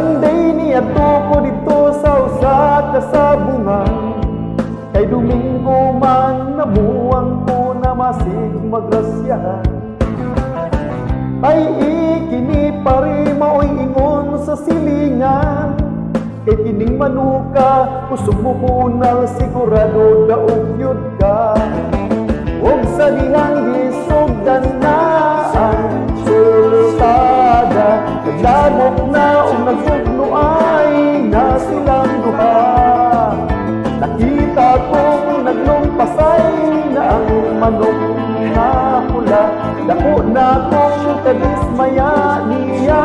One day niadto ko didto sa usa ka sabungan, kay Domingo man, namuang ko na masig magrasyahan. Ay ikini pare maoy ingon sa silingan, kay kining manuka kusog mo punal, sigurado daog yun ka. Og sa dihang gisugdan na ang sultada, naglamok na og nagsugno ay na silang duha. Nakita kong naglumpasay na ang manok na pula. Dako na kong kadismaya niya,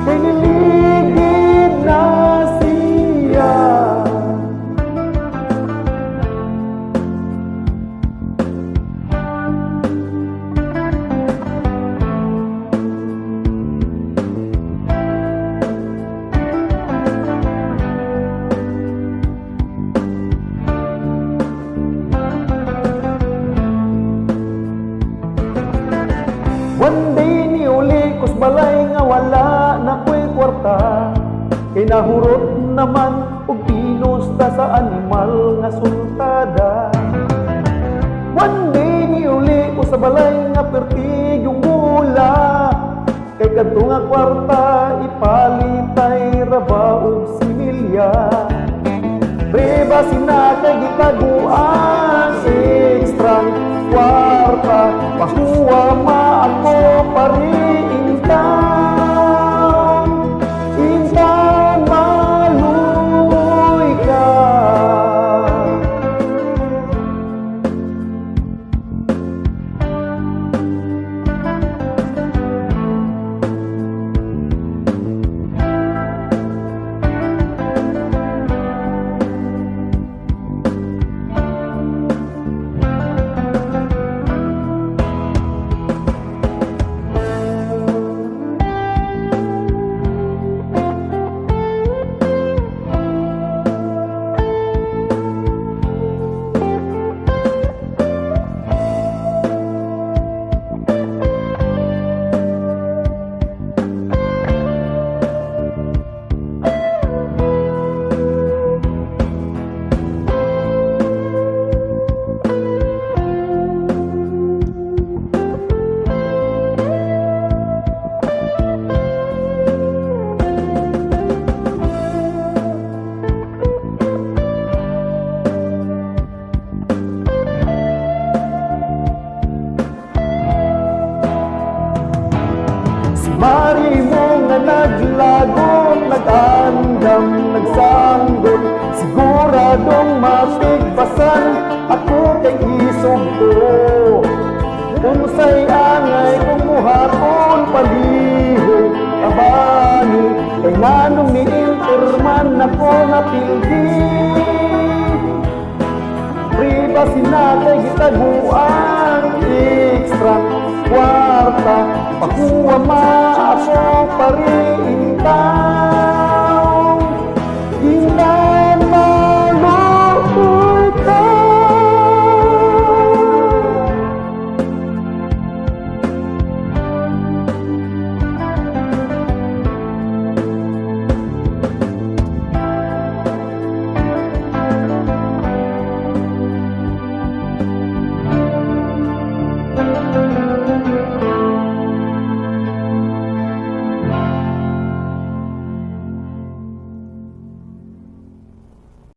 kay niligid na siya. One day niuli kos balay nga wala na ko'y kwarta, kay nahurot naman og pinusta sa animal nga sultada. One day niuli ko sa balay nga perti yung mula, kay kadto nga kwarta ipalitay raba og similya. Reba sinakay gitaguan extra kwarta, pahuwa ma ako pari intawn, intawn maluoy ka. Si Mari mo nga naglagot, nag-andam, nagsanggot, siguradong matigbasan ako kay isog ko. Unsay angay kung buhaton palihog abani, kay nganong ni-interman ako napildi. Priba sinakay gitaguan extra kwarta, pakuha ma ako pari intawn.